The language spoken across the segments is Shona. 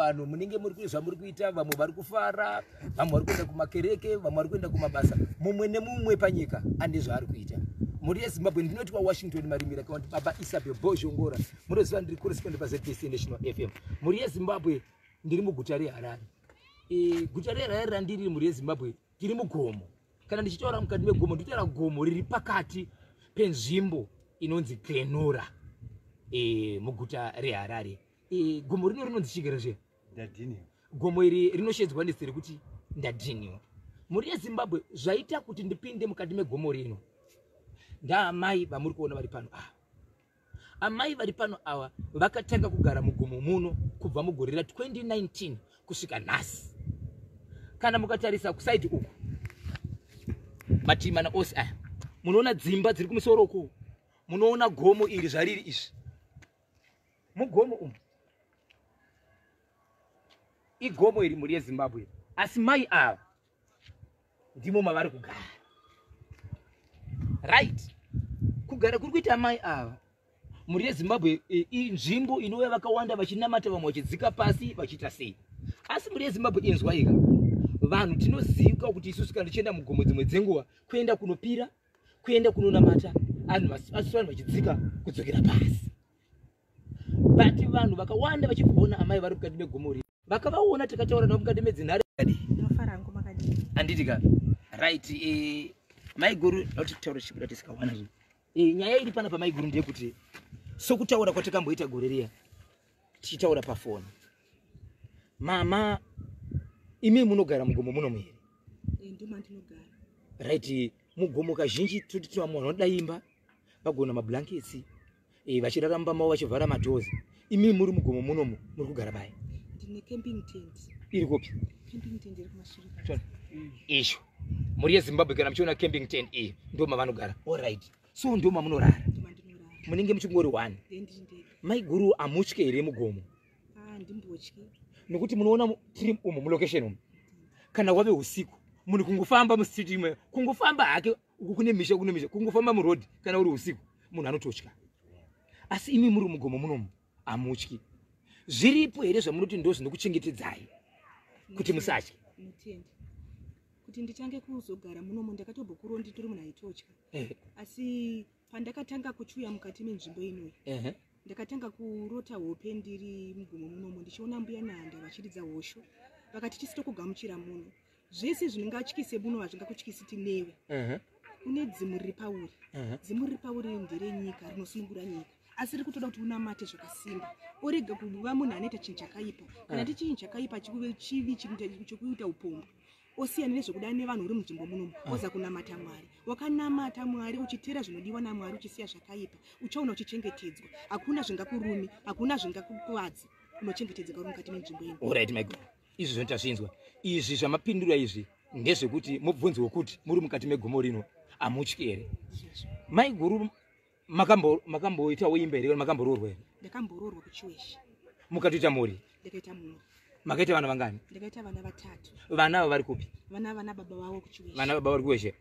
Vanhu munenge muri kune zvamuri kuita, vamwe vari kufara, vamwe vari kuenda kumakereke, vamwe vari kuenda kumabasa. Mumwe nemumwe panyika ane zvaari kuita. Mhuri yeZimbabwe, ndinoti waWashington Marimira kana kuti Baba Isabel Bozhongora. Munoziva ndiri correspondent paZBC National FM. Mhuri yeZimbabwe, ndiri muguta reHarare. Guta reHarare randiri, mhuri yeZimbabwe, tiri mugomo. Kana ndichitaura mukati megomo, ndinotaura gomo riri pakati penzvimbo inonzi Glenora, muguta reHarare. Gomo rino rinonzi chigero zve Ndadhiniwa. Gomo iri rinoshedzwa nezita rekuti Ndadhiniwa. Mhuri yeZimbabwe, zvaita kuti ndipinde mukati megomo rino ndaamai vamuri kuona vari pano ava. Amai vari pano ava vakatanga kugara mugomo muno kubva mugore ra 2019 kusvika nhasi. Kana mukatarisa kusaidi uku, mativi mana ose aya, munoona dzimba dziri kumusoro uku, munoona gomo iri zvariri izvi. Mugomo umu, igomo iri, mhuri yeZimbabwe, asi mai ava ndimo mavari kugara. Right, kugara kuri kuita mai ava, mhuri yeZimbabwe, inzvimbo inouya vakawanda vachinamata, vamwe vachidzika pasi vachiita sei. Asi mhuri yeZimbabwe, inzwa ika, vanhu tinozivika kuti isusu kana tichienda mugomo dzimwe dzenguva kuenda kunopira, kuenda kunonamata, anhu asi vanhu vachidzika kudzokera pasi. But vanhu vakawanda vachibvaona amai vari mukati megomo rino, vakavaona, tikataura navo mukati medzinhare. Ndinofara hangu, makadii? Handiti ka? Right, maiguru, nauti kutaura chibuda tisikawana zvo. Nyaya iri pana pamaiguru ndeyekuti, sokutaura kwatakamboita gore riya tichitaura pafoni, mama, imi munogara mugomo muno muhere? Ndimo ndinogara. Right, mugomo kazhinji toti vamwe vanoda imba vagona mablankets, vachirara mumba mavo vachivhara madoors. Imi muri mugomo munomu, muri kugara bai? Ndine camping tent. Iri kupi? Camping tent iri kumashure. Izvo, mhuri yeZimbabwe, kana muchiona camping tent iyi, ndo mavanogara. Alright, so ndo mamunorara? Ndimo ndinorara. Munenge muchingori one? Ndiri ndega. Maiguru, hamutyi here mugomo? Ah, ndimbotyi. Nokuti munoona tiri umu mulocation umu, kana wave usiku, munhu kungofamba mustreet imwe, kungofamba hake uku kune misha, kune misha, kungofamba muroad kana uri usiku, munhu anototya. Asi imi muri mugomo munomu, hamutyi. Zviripo here zvamunoti ndo zvinokuchengetedzai kuti musatye? Ndinotenda. Kuti nditange kuzogara munomu, ndakatombokurawo nditori munhu aitotya. Asi pandakatanga kuchiuya mukati menzvimbo inoyi, ndakatanga kurota hope ndiri mugomo munomu, ndichiona Mbuya Nehanda vachiridza hosho, vakati tisi tokugamuchira muno, zvese zvingatyise muno hazvingakutyisi, tinewe. Une dzimu riri pauri. Dzimu riri pauri nderenyika, rinosunungura nyika, asi riri kutoda kuti unamate zvakasimba, urege kuva munhu anoita chinhu chakaipa. Kana ti chinhu chakaipa chikuve chivi, chinhu chokuita upombwe, osiyana nezvekuda nevanhu uri munzvimbo munomu, oza kunamata Mwari. Wakanamata Mwari, uchiteera zvinodiwa naMwari, uchisiya zvakaipa, uchaona uchichengetedzwa. Hakuna zvingakurumi, hakuna zvingakukuvadzi, unochengetedzeka uri mukati menzvimbo ino. Alright, maiguru, izvi zvinoita zvinzwa izvi zvamapindura izvi ndezvekuti mubvunzo wekuti muri mukati megomo rino hamutyi here? Maiguru, makamboitawo imba here kana makamboroorwa here? Ndakamboroorwa kuChiweshe. Mukatoita mhuri? Ndakaita mhuri. Makaita vana vangani? Ndakaita vana vatatu. Vana ava vari kupi? Vana baba vavo kuChiweshe. Vana baba vari kuWeshe.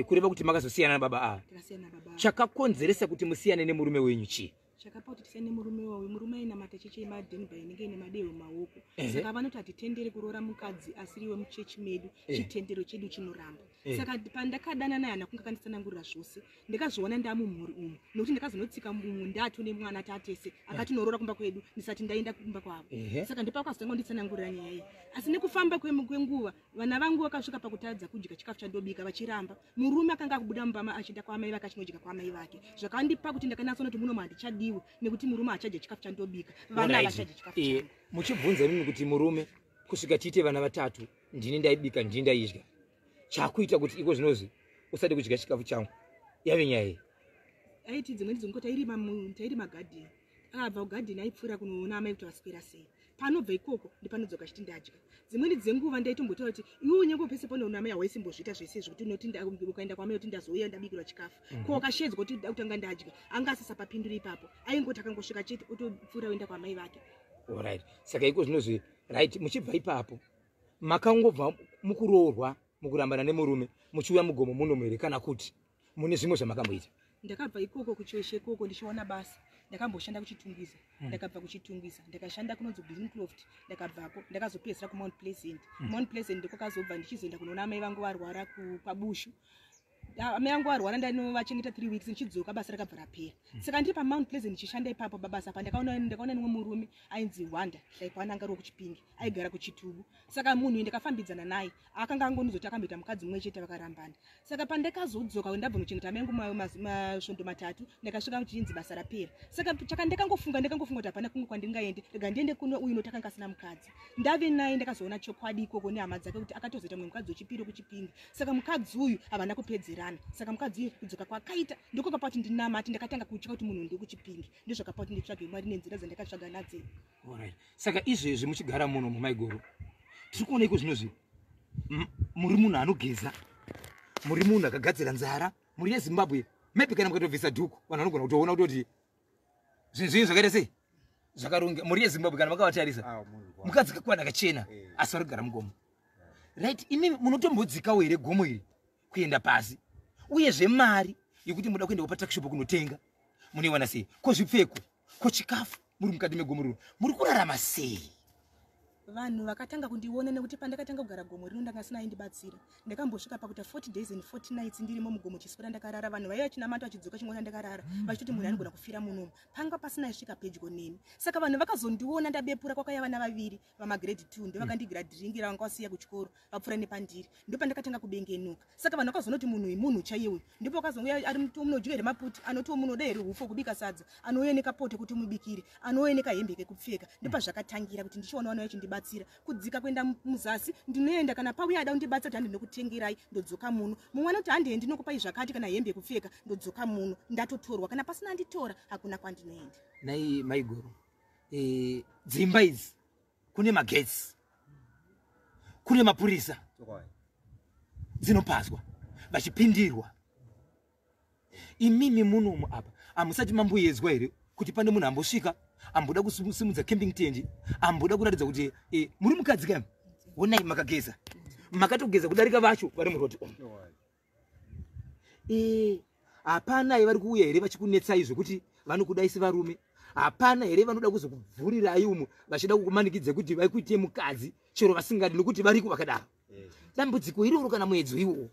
Kureva kuti makazosiyana nababa ava? Takasiyana nababa ava. Chakakonzeresa kuti musiyane nemurume wenyu chii? Chakapa kuti tisiyane nemurume wawe, murume ainamata chechi yemadenba inenge ine madehwe mumaoko. Saka vanoti hatitendere kuroora mukadzi asiri wemuchechi medu. Chitendero chedu chinoramba. Saka pandakadana naye, hana kunge akanditsanangurira zvose. Ndakazviona ndamumhuri umu, nokuti ndakazonotsika umu ndato nemwana tatese, akatinoroora kumba kwedu ndisati ndaenda kumba kwavo. Saka ndipakazotanga kunditsanangurira nyaya iyi. Asi nekufamba kwenguva, vana vangu vakasvika pakutadza kudya chikafu chandobika, vachiramba. Murume akanga akubuda mumba achienda kwaamai vake, achinodya kwaamai vake. Zvakandipa kuti ndakanyatsoona kuti munomu handichadiwi, nekuti murume hachadya chikafu chandobika, vana havachadya chikafu changu. Muchibvunza imimi kuti murume, kusvika tiite vana vatatu, ndini ndaibika, ndini ndaidya, chakuita kuti iko zvinozvi usade kudya chikafu changu yave nyaya iyi? Aiti dzimweni dzenguva tairima gadheni. Akabva kugadheni, aipfuura kunoona amai kuti vaswera sei. Panobva ikoko ndipanodzoka achiti ndadya. Dzimweni dzenguva ndaitombotaura kuti iwe unyange pese panoona amai hawaisimbozviita zvese zvekuti unoti ukaenda kwaamai kuti ndazouya ndabikirwa chikafu. Ko wakashedzwa kuti da kutanga ndadya, anga asisapapindura ipapo. Aingoti akangosvika chete, otopfuura oenda kwamai vake. Alright, saka iko zvinozvi, right, muchibva ipapo, makangobva mukuroorwa, mukurambana nemurume, muchiuya mugomo munomu here, kana kuti mune zvimwe zvamakamboita? Ndakabva ikoko kuChiweshe ikoko ndichiona basa. Ndakamboshanda kuChitungwiza. Ndakabva kuChitungwiza ndakashanda kunonzi Greencroft. Ndakabvako ndakazopedzisira kuMount Pleasant. Mount Pleasant ndiko ndichizoenda kunoona amai vangu varwara kwaBushu. Amai vangu varwara, ndanovachengeta 3 weeks, ndichidzoka basa rakabva rapera. Saka ndiri paMount Pleasant ndichishanda ipapo pabasa pa ndakaona nimwe murume ainzi Wanda Hlaikwana, anga ari wekuChipinge, aigara kuChitubu. Saka munhu uyu ndakafambidzana naye, akanga angonizoti akamboita mukadzi mumwe chete, vakarambana. Saka pandakazodzoka ndabva nochengeta amai angu masvondo 3, ndakasvika kuchinzi basa rapera. Saka chaka ndakangofunga kuti hapana kumwe kwandingaende, rega ndiende kuno uyu noti akanga asina mukadzi. Ndave naye ndakazoona chokwadi ikoko nehama dzake kuti akatozoita mumwe mukadzi wechipiri wekuChipinge. Saka mukadzi uyu havana kupedzerana. Saka mukadzi uyu kudzoka kwakaita ndiko kwakapa kuti ndinamate. Ndakatanga kutya kuti munhu ndekuChipinge, ndozvakapa kuti nditsvage Mwari nenzira dzandakatsvaga nadzo. Alright. Saka izvezvi muchigara muno mumaigoro, tiri kuona iko zvinozvi muri munhu anogeza, muri munhu akagadzira nzara. Muri yeZimbabwe, maybe kana mukatobvisa dhuku vanhu vanogona kutoona kutoti zvinhu zvinhu zvakaita sei, zvakaronge. Muri yeZimbabwe, kana makavatarisa, Ah, munhu kwa. mukadzi kakwana, akachena, asi vari kugara mugomo, right? Imi munotombodzikawo here gomo iri kuenda pasi? Uyezve mari yekuti muda kuenda kupatuckshop kunotenga munoiwana sei? Ko zvipfeko, ko chikafu? Muri mukati megomo rino, muri kurarama sei? Vanhu vakatanga kundiona nekuti pandakatanga kugara gomo rino ndanga sina aindibatsira. Ndakambosvika pakuita 40 days and 40 nights ndirimo mugomo chiswera ndakarara. Vanhu vaiva vachinamata vachidzoka chingoona ndakarara, vachitoti munhu anogona kufira munomu. Panga pasina aisvika pedyo neni. Saka vanhu vakazondiona ndabepura, kwakauya vana vaviri vamagrade 2, ndo vakandigira dhiringi ravanga vasiya kuchikoro, vapfuura nepandiri. Ndo pandakatanga kubengenuka. Saka vanhu vakazoona kuti munhu uyu munhu chaiye uyu. Ndipo vakazouya ari muti, munodya here maputi? Anoti munoda here hupfu kubika sadza? Anouya nekapoto kuti mubikire, anouya nekahembe kekupfeka. Ndopazvakatangira kuti ndichiona vanhu vachindibatsira kudzika kuenda muzasi. Ndinoenda kana pauya ada kundibatsira kuti handi ndinokutengerai, ndodzoka muno. Mumwe anoti handei ndinokupai zvakati kana hembe yekupfeka, ndodzoka muno ndatotorwa. Kana pasina anditora, hakuna kwandinoenda. Nai maigoro, dzimba idzi kune magetsi, kune mapurisa, dzinopazwa vachipindirwa. Imimi munomu apa hamusati mamboyedzwa here kuti pane munhu ambosvika amboda kusimudza camping tent, amboda kuratidza kuti muri mukadzi kami? Honai, makageza, makatogeza kudarika vacho vari muroti omu. Hapana vari kuuya here vachikunetsai zvekuti vanokudai sevarume? Hapana here vanoda kuzokubvurirai umu vachida kukumanikidza kuti vaikuite mukadzi chero vasingadi, nokuti variko vakadaro? Dambudziko iroro kana muedzo iwowo?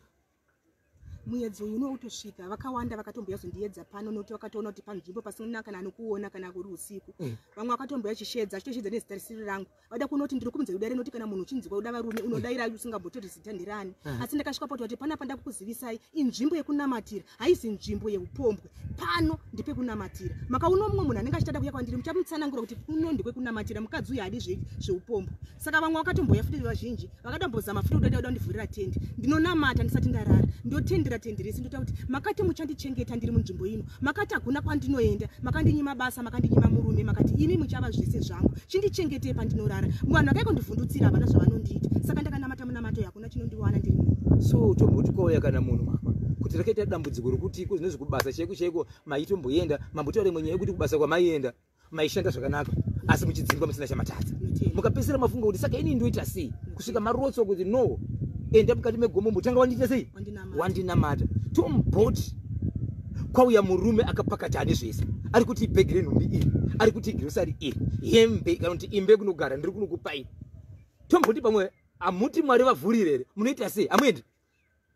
Muedzo uyu unotosvika. Vakawanda vakatomboya zondiedza pano nokuti vakatoona kuti panzvimbo pasina kana anokuona kana kuri usiku. Vamwe vakatomboya chishedza, achitoshedza nezita risiri rangu, vada kuona kuti ndiri kumudza kudare, nokuti kana munhu uchinzwa kuda varume unodaira usingambotori zita nderani. Asi ndakasvika pakuti kuti panapa ndakukuzivisai, inzvimbo yekunamatira, haisi nzvimbo yeupombwe. Pano ndepekunamatira. Makaona mumwe munhu anenge achitada kuuya kwandiri, muchamutsanangura kuti kuno ndekwekunamatira, mukadzi uyu haadi zveupombwe. Saka vamwe vakatomboya futi, vazhinji vakatombozama futi kuda kundivhurira tendi. Ndinonamata ndisati ndarara, ndotendera tendi rese, ndoita kuti makati muchandichengeta ndiri munzvimbo ino, makati hakuna kwandinoenda, makandinyima basa, makandinyima murume, makati imi muchava zvese zvangu, chindichengetei pandinorara. Vanhu vakai kundivhundutsira havana zvavanondiita. Saka ndakanamata munamato, hakuna chinondiwana ndiri munhu. So tomboti kwauya kana munhu, mama, kuti rakaita dambudziko rokuti iko zvinezvi kubasa chaiko chaiko maitomboenda, mambotaura imwe nyaya yekuti kubasa kwamaienda maishanda zvakanaka asi muchidzingwa musina chamatadza. Mukapedzisira mafunga kuti saka inini ndoita sei, kusvika marotswa kuti no, enda mukati megomo mbotanga wandiita sei? Wandinamata. Wandinamata. Tomboti kwauya murume akapakata ane zvese, ari kuti ibhegi renhumbi iri, ari kuti grocery iri, hembe, kana kuti imba yekunogara ndiri kunokupai. Tomboti pamwe hamuti Mwari vavhurire here? Munoita sei? Hamuendi?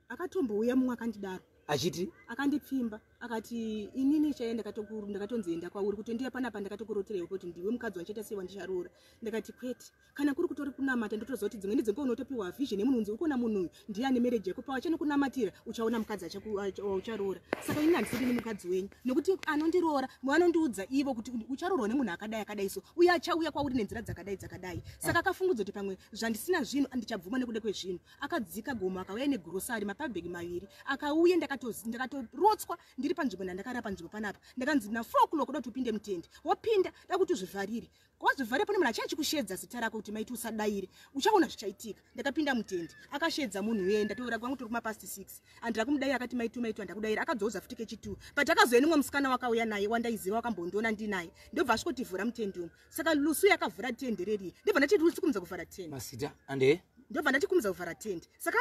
Akatombouya mumwe akandidaro. Achiti? Akandipfimba akati inini chaiye ndakatonzi enda kwauri kuti ndiye panapa, ndakatokuroterewo kuti ndiwe mukadzi wandichaita sei, wandicharoora. Ndakati kwete, kana kuri kutori kunamata ndotoziva kuti dzimweni dzenguva unotopiwa vision yemunhu, unzi uri kuona munhu uyu ndiye ane marriage yako, pawachanokunamatira uchaona mukadzi waucharoora. Saka inini handisiri nemukadzi wenyu, nekuti anondiroora vanondiudza ivo kuti ucharoorwa nemunhu akadai akadai, so uye achauya kwauri nenzira dzakadai dzakadai. Saka akafungudza kuti pamwe zvandisina zvinhu ndichabvuma nekuda kwezvinhu. Akadzika gomo akauya negrocery, mapabhegi 2 akauya. Ndakatorotswa ndiri panzvimbo ndandakarara panzvimbo panapa. Ndakanzi na 4 o'clock uda kuti upinde mutende, wopinda da kuti uzvivharire, wazvivharira pane munhu achachikushedza zita rako kuti maiti usadaire, uchaona zvichaitika. Ndakapinda mutende, akashedza munhu uye ndatoura kwangu tiri kumapast 6, handira kumudaira. Akati maitu, maitu, handakudaira. Akadzoza futi kechi2, but akazouya nemumwe musikana wakauya naye wandaiziva, wakambondiona ndinaye, ndobva asvikotivhura mutende umu. Saka Lusu yakavhura tende reriye, ndobva ndati Lusu kumudza kuvhara tende. Masita ande? Ndobva ndati kumudza kuvhara tende. Saka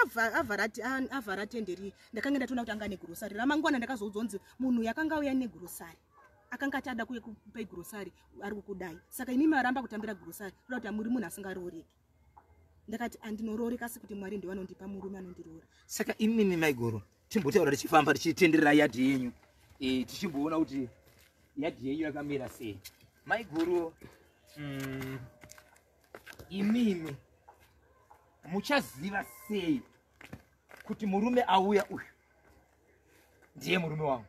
avhara tende riye, ndakanga ndatoona kuti anga negrocery. Ramangwana ndakazoudzwa kunzi munhu yakanga auya negrocery. Akanga ati ada kuuya kupai grocery, ari kukudai. Saka imi maramba kutambira grocery, kuda kuti muri munhu asingarooreki. Ndakati andinorooreka, asi kuti Mwari ndiwo anondipa murume anondiroora. Saka imimi maiguru, timbotaura tichifamba tichitenderera yadhi yenyu, tichimboona kuti yadhi yenyu yakamira sei. Maiguru, imimi muchaziva sei kuti murume auya uyu ndiye murume wangu?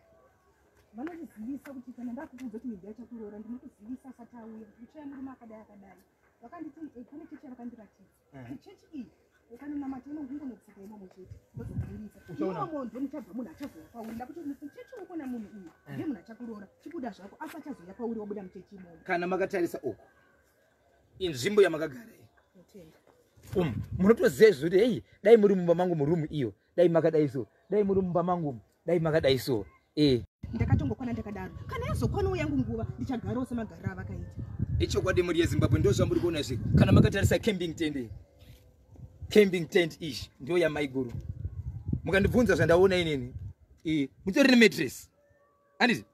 Vanondizivisa kuti kana ndakukuudza kuti midhi achakuroora, ndinokuzivisa asati auya kuti uchaya murume akadai akadai. Vakanditi pane chechi yavakandiratidza, kuti chechi iyi ukanonamata inongungonotsika imomo chete, ndozokuburitsa imomo, ndomuchabva munhu achazouya pauri. Ndakuti muchechi ukona munhu uyu ndiye munhu achakuroora, chibuda zvako, asi achazouya pauri wabuda muchechi imomo. Kana makatarisa uku, inzvimbo yamakagara iyi, munotoziva izvo kuti hei, dai muri mumba mangu murumu iyo, dai makadai so, dai muri mumba mangu, dai makadai so. Ndakatongokwana ndakadaro. Kana yazokwanawo yangu nguva, ndichagarawo semagariro avakaita. Ichokwadi, mhuri yeZimbabwe, ndo zvamuri kuona izvi. Kana makatarisa camping tent iyi, camping tent iyi ndo yamaiguru. Mukandibvunza zvandaona inini, mutori nemattress, handiti?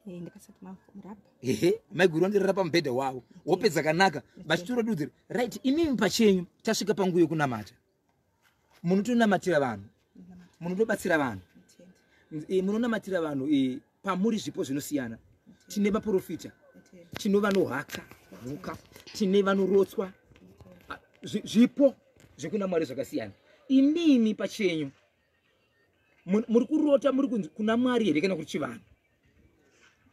Ndakasati murabha. Ehe, maiguru vandirara pamubhedha wavo, hope dzakanaka, vachitora dudziro. Right, imimi pachenyu, tasvika panguva yekunamata, munotonamatira vanhu, munotobatsira vanhu, munonamatira vanhu. Pamuri zvipo zvinosiyana. Tine vaprofita, tine vanohaka mhuka, tine vanorotswa. Zvipo zvekuna Mwari zvakasiyana. Imimi pachenyu muri kurota muri kunzi kuna Mwari here kana kuti chivanhu?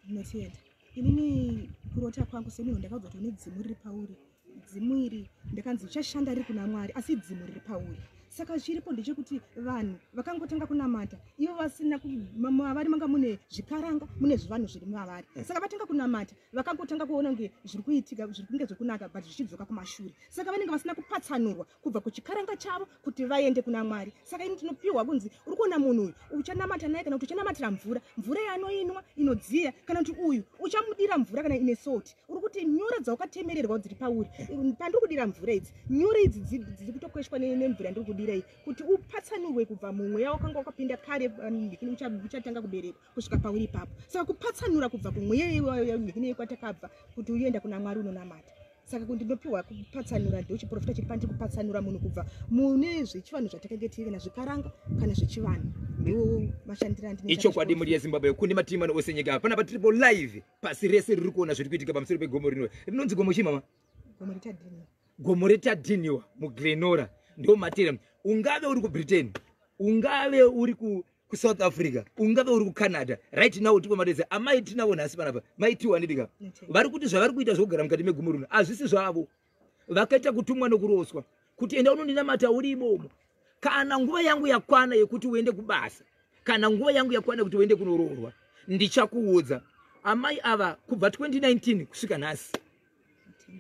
Ndinotenda. Inini kurota kwangu semunhu, ndakaudzwa kuti une dzimu riri pauri. Dzimu iri ndakanzi uchashanda riri kuna Mwari, asi dzimu riri pauri. Saka chiripo ndechekuti vanhu vakangotanga kunamata ivo vasina mavari, manga mune zvikaranga, mune zvivanhu zviri mavari. Saka vatanga kunamata, vakangotanga kuona kunge zviri kuitika, zviri kunge zviri kunaka, but zvichidzoka kumashure. Saka vanenge vasina kupatsanurwa kubva kuchikaranga chavo kuti vaende kuna Mwari. Saka ini tinopiwa kunzi uri kuona munhu uyu, uchanamata naye, kana kuti uchanamatira mvura, mvura yaanoinwa inodziya, kana kuti uyu uchamudira mvura kana ine salt. Uri kuti nyora dzaukatemererwa dziri pauri, pandiri kudira mvura idzi, nyora idzi dziri kutokweshwa nemvura yandiri kudira iyi, kuti upatsanurwe kubva mumweya wakanga wakapinda kare, uchatanga kuberekwa kusvika pauri ipapo. Saka kupatsanura kubva kumweya kwatakabva kuti uenda kuna Mwari unonamata. Saka kuti ndinopiwa kupatsanura, ndo chiprofita chiri pandiri, kupatsanura munhu kubva mune zvechivanhu zvatakange tiri, kana zvikaranga kana zvechivanhu. Ndo mashandiro andinoita. Ichokwadi, mhuri yeZimbabwe, kune mativi ose nyika, panapa tiripo live, pasi rese riri kuona zviri kuitika pamusoro pegomo rino rinonzi gomo chii, mama? Gomo reTadhiniwa. Gomo reTadhiniwa muGlenora ndo matiri. Ungave uri kuBritain, ungave uri kuSouth Africa, ungave uri kuCanada, right now tipo madedze amai tinavo nhasi panapa, maitiwa ndidika. Vari kuti zvavari kuita zvokugara mukati megomo rino hazvisi zvavo. Vakaita kutumwa nokuroswa kuti enda unondinamata uri imomo. Kana nguva yangu yakwana yekuti uende kubasa, kana nguva yangu yakwana kuti uende kunoroorwa, ndichakuudza. Amai ava kubva 2019 kusvika nhasi,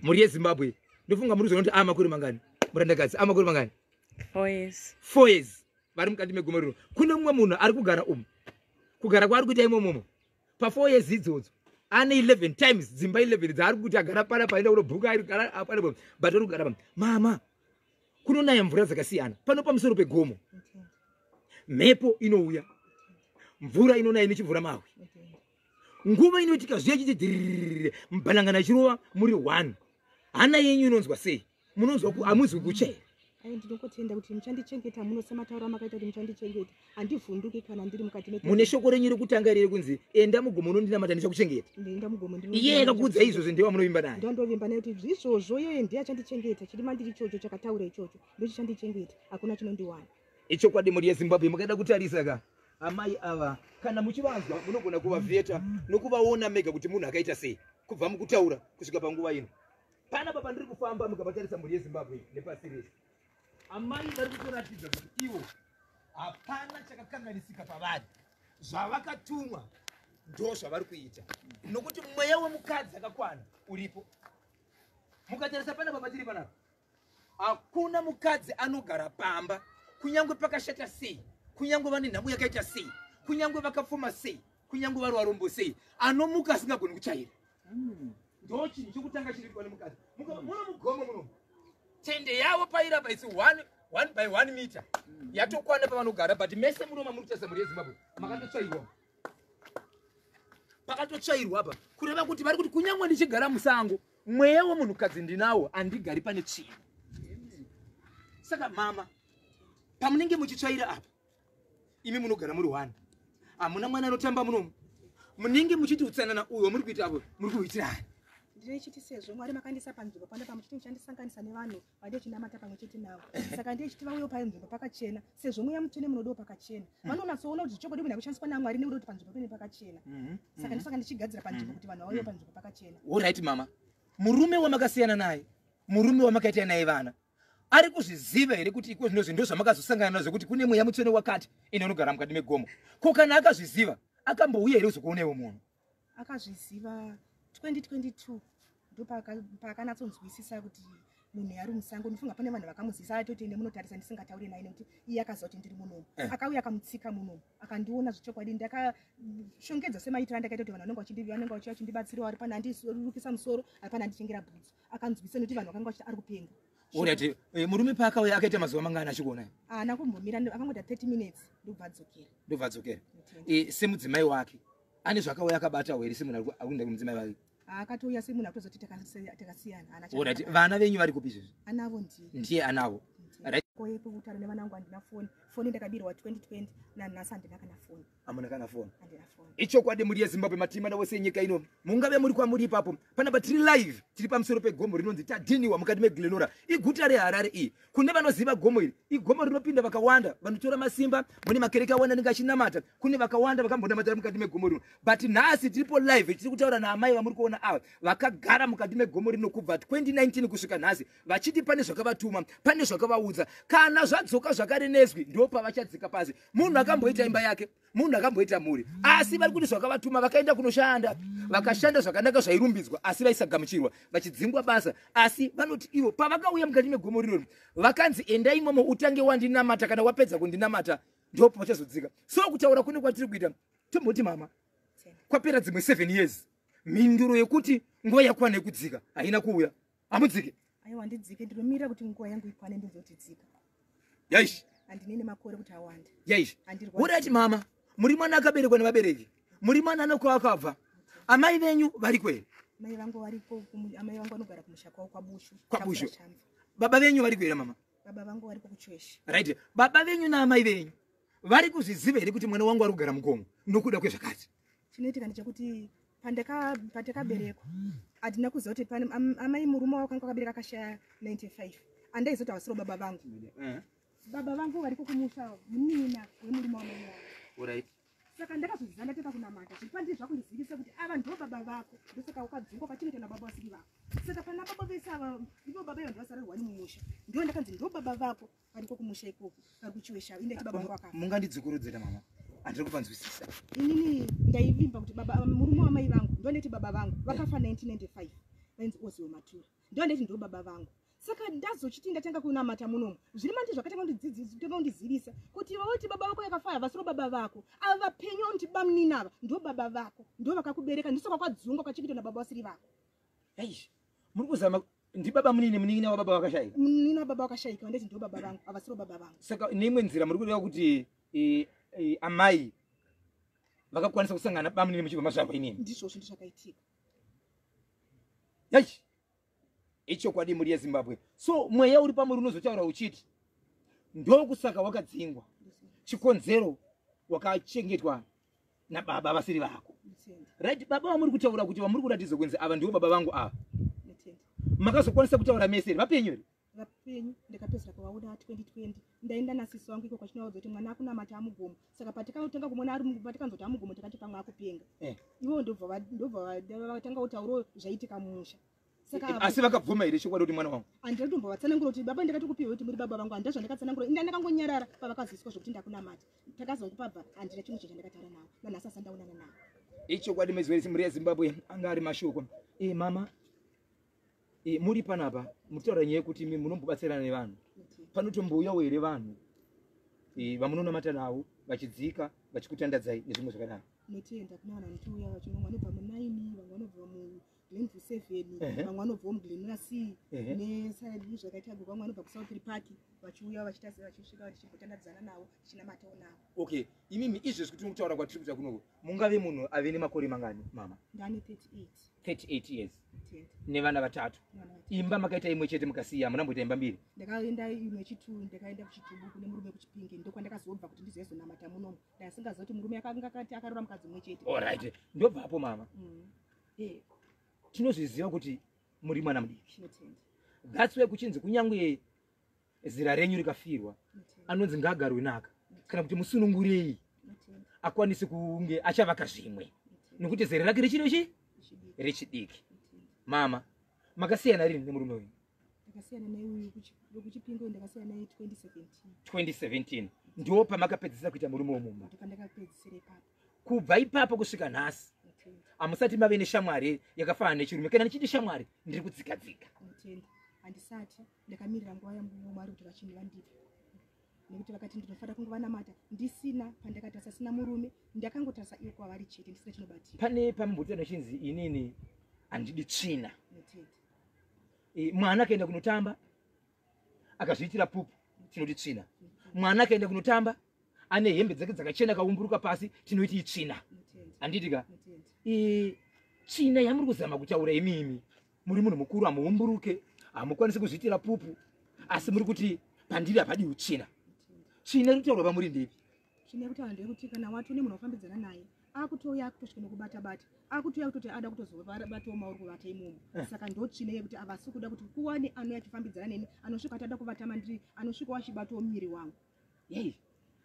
mhuri yeZimbabwe, ndofunga muri kuzoona kuti amakore mangani, murandakadzi, amakore mangani? 4 years. 4 years vari mukati megomo rino. Kune mumwe munhu ari kugara umu, kugara kwaari kuita imomomo pa4 years idzodzo ane 11 times, dzimba 11 dzaari kuti agara panapa, aenda kunobhuka, agara apa, but ari kugara pa. Mama, kunonaya mvura dzakasiyana pano pamusoro pegomo. Mhepo inouya, mvura inonaya nechimvura mahwi. Nguva inoitika zviya chiti dhiriri, mubhanangana ichirova muri one, hana yenyu inonzwa sei? Munonzwa hamuzwi kutya here? Ai, ndinongotenda kuti muchandichengeta muno, sematauro amakaita kuti muchandichengeta. Handivhunduki kana ndiri mukati. Mune shoko renyu rekutanga riri kunzi enda mugomo unondinamata, ndichakuchengeta. Ndenda mugomo. Iye akakuudza izvozvo, ndiye wamunovimba naye? Ndandovimba naye kuti izvozvo iyoyo ndiye achandichengeta. Chiri mandiri ichocho, chakataura ichocho, ndochichandichengeta, hakuna chinondiwana. Ichokwadi, mhuri yeZimbabwe, mukada kutarisa ka, amai ava kana muchivanzwa munogona kuvavheta nokuvaona mega kuti munhu akaita sei kubva mukutaura kusvika panguva ino. Panapa pandiri kufamba, mukavatarisa, mhuri yeZimbabwe nepasi rese, amai vari kutoratidza kuti ivo hapana chakakanganisika pavari. Zvavakatumwa ndo zvavari kuita, nokuti mweya wemukadzi akakwana uripo. Mukatarisa panapa patiri panapa, hakuna mukadzi anogara pamba, kunyange pakashata sei, kunyange vane nhamo yakaita sei, kunyange vakapfuma sei, kunyange vari varombo sei, anomuka asingagoni kutsvaira. Ndo chinhu chokutanga chinoitwa nemukadzi. Muno mugomo muno, tende yavo pairapa isi 1 by 1 meter yatokwana pavanogara, but mese munoma muri kutarisa, mhuri yeZimbabwe, makatotsvairwa. Pakatotsvairwa apa, kureva kuti vari kuti kunyange ndichigara musango, mweya wemunhukadzi ndinawo, handigari pane tsvina. Saka mama, pamunenge muchitsvaira apa, imi munogara muri one, hamuna mwana anotamba munomu, munenge muchiti utsanana uyu wamuri kuita apo muri kuitirani? Ndinochiti sezvo Mwari makandisa panzvimbo pano pamuchiti muchandisanganisa nevanhu vandichinamata pamwe chete navo, saka ndechiti vauyewo panzvimbo pakachena, sezvo Mweya Mutsvene munodiwo pakachena. Vanonatsoona kuti chokwadi munhu akushandiswa naMwari nekuda kuti panzvimbo pene pakachena. Saka ndosaka ndichigadzira panzvimbo kuti vanhu vauyewo panzvimbo pakachena. Alright mama, murume wamakasiyana naye, murume wamakaita naye vana, ari kuzviziva here kuti iko zvino zvinhu zvamakazosangana nazvo kuti kune mweya mutsvene wakati ine unogara mukati megomo? Ko kana akazviziva, akambouya here kuzokuonewo munhu? Akazviziva 2022, ndopaakanyatsonzwisisa kuti munhu ari musango. Ndifunga pane vanhu vakamuzivisa, atoti ende munotarisa ndisingatauri naye, nekuti iye akaziva kuti ndiri munomu. Akauya akamutsika munomu, akandiona. Zvechokwadi ndakashongedza semaitiro andakaita kuti vanhu vanenge vachiuya vachindibatsirawo, ari pana andirukisa musoro, ari pana anditengera bhutsu. Akanzwisa nekuti vanhu vakanga vachiti ari kupenga. Alright, murume paakauya akaita mazuva mangani achikuonai? Haana kumbomira, akangoita 30 minutes ndobva adzokera. Ndobva adzokera. Semudzimai wake, ane zvakauya akabatawo here semunhu ari kuenda kumudzimai wake? Akatouya semunhu akutozoti takasiyana, haana Alright, chaakabata. Vana venyu vari kupi izvezvi? Anavo ndiye. Ndiye anavo. Right. Koyepo kutaura nevana vangu handina foni. Foni ndakabirwa 2020, nanhasi handina kana foni. Hamuna kana foni? Handina foni. Ichokwadi, muri yeZimbabwe, matimana wose enyika ino, mungave muri kwamuri ipapo, panapa tiri live, tiri pamusoro pegomo rinonzi Tadhiniwa mukati meGlenora, iguta reHarare iyi. Kune vanoziva gomo iri, igomo rinopinda vakawanda vanotora masimba, mune makereke awanda anenge achinamata, kune vakawanda vakambonamatira mukati megomo rino. But nhasi tiripo live, tiri kutaura naamai vamuri kuona ava, vakagara mukati megomo rino kubva 2019 kusvika nhasi, vachiti pane zvakavatuma, pane zvakavaudza. Kana zvadzoka zvakare nezwi, ndo pavachadzika pasi. Munhu akamboita imba yake, munhu akamboita mhuri, asi vari kuti zvakavatuma, vakaenda kunoshanda, vakashanda zvakanaka zvairumbidzwa, asi vaisagamuchirwa, vachidzingwa basa. Asi vanoti ivo pavakauya mukati megomo rinori, vakanzi endai imomo utange wandinamata, kana wapedza kundinamata ndo pachazodzika. So kutaura kune kwatiri kuita, tomboti mama, kwapera dzimwe 7 years, mhinduro yekuti nguva yakwana yekudzika haina kuuya, hamudzike? Aiwa, ndidzike, ndinomirira kuti nguva yangu ikwane ndinzotidzika. Yaish. Handine nemakore kuti awanda. Yaish. Handirwadzi. Alright mama, muri mwana akaberekwa nevabereki, muri mwana anokwakabva, amai venyu vari kwere? Mai vangu variko, amai vangu vanogara kumusha kwavo kwaBushu. KwaBushu. Chafura. Baba venyu vari kwere, mama? Baba vangu variko kuChweshe. Right, baba venyu naamai venyu vari kuzviziva here kuti mwana wangu ari kugara mugomo nokuda kwezvakati? Chinoitika ndechekuti patakaberekwa handina kuziva kuti pane amai. Murume wavo kanga akabereka akashaya 95, andaizoti havasiro baba vangu. Baba vangu variko kumusha, munin'ina wemurume wamai vangu. Saka ndakazoziva ndatanga kunamata, zviri pandiri zvakundizivisa kuti ava ndo baba vako, ndosaka wakadzingwa ukachengeta nababa vasiri vako. Saka pana baba vese ava, ivo baba ivo ndovasararwani mumusha, ndo ndakanzi ndo baba vako variko kumusha ikoko, vari kuChiwesha. Indati baba vangu vakafa. Mungandidzokorodza mama, handiri kupanzwisisa. Inini ndaivimba kuti baba, murume wamai vangu, ndondeti baba vangu vakafa 1995, vainzi Oziwo Matura, ndondeti ndo baba vangu. Saka ndazochiti ndatanga kunamata munomu, zviri mandi zvakatanga kunditanga kundizivisa kuti iwe baba vako yakafa havasiro baba vako, ava vapenyu unoti bamunini ava ndo baba vako, ndo vakakubereka, ndosaka kwadzungwa kwachengetwa nababa vasiri vako. Eish, muri kuzama ndibaba munini, munin'ina wababa vakashayika? Munini wababa vakashayika, ndeti ndo baba vangu, havasiro baba vangu. Saka neimwe nzira muri kureva kuti amai vakakwanisa kusangana bamunini muchibva mazvarwa inini? Ndizvozvo, ndizvakaitika. Yaish, ichokwadi, mhuri yeZimbabwe. So mweya uri pamuri unozotaura uchiti ndokusaka wakadzingwa, chikonzero wakachengetwa nababa vasiri vako. Nditende. Right, baba vamuri kutaura kuti vamuri kuratidza kunzi ava ndivo baba vangu ava, Nditende. makazokwanisa kutaura mese here? Vapenyu here? Vapenyu. Ndakapedzera kuvaona 2020, ndaenda nasisi wangu iko kwachinovaudza kuti mwana akunamata amugomo. Saka patikatanga kumuona ari patikanzoti amugomo, takati pamwe akupenga. Ivo ndobva vatanga kutaurawo zvaitika mumusha. Saka Asi vakabvuma here chokwadi kuti mwana wangu? Handina kutombovatsanangura kuti baba ndakatokupiwa kuti muri baba vangu, handina zvandakatsanangura. Inda ndakangonyarara pavakaziswa zvokuti ndakunamata. Takazongopabva, handina chimwe chinhu chandakataura navo, nanhasi asandaonana navo. Ichokwadi, mezweri, mhuri yeZimbabwe, anga ari mashoko. Mama, muri panapa mutaura nyaya yekuti imi munombobatsirana nevanhu, panotombouyawo here vanhu vamunonamata navo vachidzika vachikutandadzai nezvimwe zvakadaro? Notenda, kune vanhu vanotiuya vachinomwa, vanobva munaini, vamwe vanobva. kuGlenview 7, vamwe vanobvawo muGlenora C neside zvakaita, vamwe vanobva kuSouth Park vachiuya vachiita se vachisvika, tichimbotandadzana navo, tichinamatawo navo. Okay, imimi izvezvi kuti kutaura kwatiri kuita kunoko, mungave munhu ave nemakore mangani, mama? Ndane 38. 38 years? Tenda. Nevana vatatu? Nevana vatatu. Imba makaita imwe chete mukasiya, munamboita imba mbiri? Ndakaenda imwe chitu, ndakaenda kuChitubu kune murume kuChipinge, ndokwandakazobva kuti ndizozonamata munomu. Ndasingaziva kuti murume akanga akati akarora mukadzi mumwe chete. Alright, ndobvapo, mama. Tinozviziva kuti muri mwana mudiki. Tinotenda. That's why kuchinzi kunyange zira renyu rikafirwa, Tinotenda. anonzi ngaagarwe naka kana kuti musunungurei, Tinotenda. akwanise kunge achavaka zvimwe, Tinotenda. nekuti zera rake richiri chi Richidiki. rechidiki. Tinotenda. Mama, makasiyana rini nemurume wenyu? Ndakasiyana neuyu wekuChipinge, ndakasiyana naye 2017. 2017 ndo pamakapedzisira kuita murume womumba? Ndopandakapedzisira ipapo. Kubva ipapo kusvika nhasi, Tinotenda. hamusati mave neshamwari yakafanana nechirume? Kana ndichiti shamwari, ndiri kudzika dzika. Tinotenda, handisati. Ndakamirira nguva yaMwari kuti vachinhu vandipe, nekuti vakati ndinofanira kungovanamata ndisina pandakatarisa, sina murume, ndakangotarisa ivo kwavari chete, ndisina chinobatika. Pane pambuti anochinzi inini handidi tsvina. Tinotenda. Mwana akaenda kunotamba akazviitira pupu, tinoti tsvina. Mwana akaenda kunotamba ane hembe dzake dzakachena, akaumburuka pasi, tinoti itsvina. Tinotenda. Handiti ka? Tinotenda. Tsvina yamuri kuzama kutaura imimi, muri munhu mukuru, hamuumburuke, hamukwanisi kuzviitira pupu, asi muri kuti pandiri hapadi utsvina. Tsvina iri kutaurwa pamuri ndepi? Tsvina yekutaura ndeyekuti kana watone munhu wafambidzana naye, akutouya akutosvika nokubata-bata, akutouya kutoti ada kutozobatawo mauri kuvata imomo. Saka ndo tsvina yekuti havasi kuda kuti kuwane anouya achifambidzana neni, anosvika ati ada kuvata mandiri, anosvika wachibatawo muviri wangu. Yei,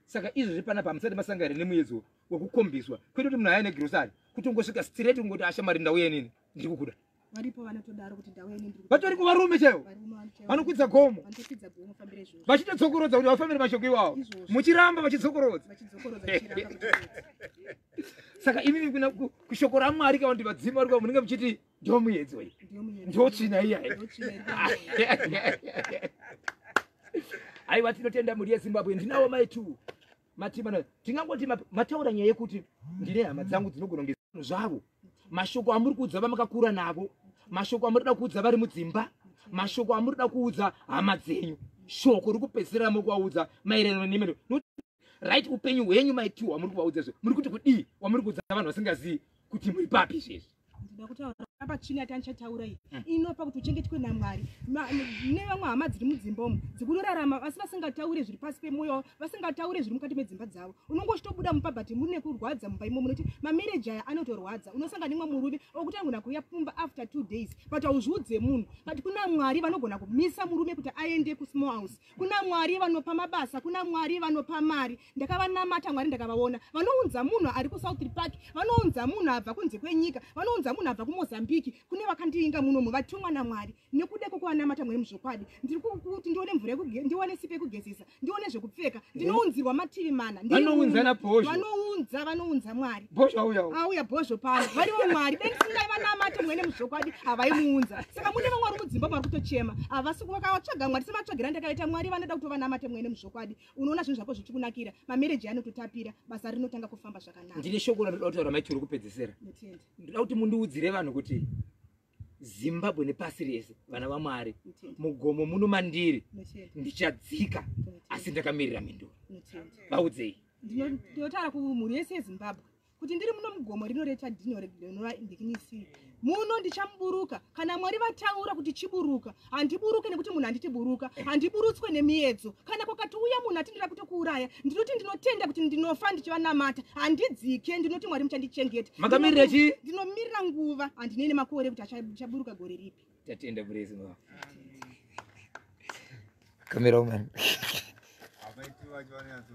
saka izvozvi panapa hamusati masangana nemuedzo wekukombiswa kwete kuti munhu aya negrosari, kutongosvika straight kungoti, "Ashamari, ndauya inini, ndiri kukuda"? Varipo vanotodaro kuti ndauya ini, ndiri Vatori kuvarume chaivo? Varume vanochaivo. Vanokwidza gomo? Vanotokwidza gomo, fambira izvozvo. Vachitodzokorodza kuti vafambire mashoko iwawo? Izvozvo. Muchiramba vachidzokorodza? Vachidzokorodza, vachiramba kuti Saka imimi kuna kushoko raMwari kana kuti vadzimu vari munenge muchiti ndo muedzo iyi? Ndiyo muedzo. Ndo tsvina iyayi? Ndo tsvina iri. Aiwa, tinotenda mhuri yeZimbabwe. Ndinawo maitu matimana. Tingangoti mataura nyaya yekuti ndine hama dzangu dzinogona kunge zvinhu zvavo. Mashoko amuri kuudza vamakakura navo, mashoko amuri kuda kuudza vari mudzimba, mashoko amuri kuda kuudza hama dzenyu, shoko riri kupedzisira muri kuvaudza maererano nemeno, right, upenyu hwenyu, maitu, wamuri kuvaudza izvo, muri kuti kudii wamuri kuudza vanhu vasingazivi kuti muri papi izvezvi? Ndinoda kutaura apa tsvina yatanichataura iyi inopa kuti uchengetwe naMwari. Nevamwe hama dziri mudzimba umu dzikunorarama, asi vasingataure zviri pasi pemwoyo wavo, vasingataure zviri mukati medzimba dzavo. Unonge uchitobuda mumba, but mune kurwadza mumba imomo, nokuti mamarriage aya anotorwadza. Unosangana nemwe murume okuti anogona kuuya pumba after 2 days, but hauzviudze munhu. But kuna Mwari vanogona kumisa murume kuti aende kusmall house. Kuna Mwari vanopa mabasa, kuna Mwari vanopa mari. Ndakavanamata Mwari, ndakavaona vanounza munhu ari kuSouth Park, vanounza munhu abva kunze kwenyika, vanounza munhu abva kuMozambique. Kune vakandiinga munomu vatumwa naMwari nekuda kwekuvanamata Mwari muzvokwadi. Ndiri kuti ndione mvura ndione sipo yekugezesa, ndione zvekupfeka, ndinounzirwa mativi mana. Ndiri Vanounza munhu. naBhozho. Vanounza, vanounza Mwari. Bhozho auyawo? Auya Bhozho pano. Varivo Mwari. Dai ndisingaivanamate mwene muzvokwadi, havaimuunza. Saka mune vamwe vari mudzimba vari kutochema, havasi vakatsvaga Mwari sematsvagira ndakaita. Mwari vanoda kuti vanamate mwene muzvokwadi. Unoona zvinhu zvako zvichikunakira, mamarriage anototapira, basa rinotanga kufamba zvakanaka. Ndine shoko randoda kutaura, maitiro kupedzisira. Ndotenda. Ndoda kuti mundiudzire vanhu kuti Zimbabwe nepasi rese, vana vaMwari, Ndotenda. mugomo muno mandiri Ndotenda. ndichadzika, asi ndakamirira mhinduro. Ndotenda. Vaudzei. Ndinotaura kumhuri yese yeZimbabwe kuti ndiri muno mugomo rinoreta dhino reNdikimisi muno, ndichamuburuka kana Mwari vataura kuti chiburuka. Handiburuke nekuti munhu handiti buruka, handiburutswe nemiedzo. Kana kwakatiuya munhu atindira kutokuuraya, ndinoti ndinotenda kuti ndinofa ndichivanamata, handidzike. Ndinoti Mwari muchandichengeta. Makamirira chii? Ndinomirira nguva, handinei nemakore kuti achaburuka gore ripi. Tatenda mhuri yeZimbabwe. Camerawoman. Abaiti vacho vanonyatso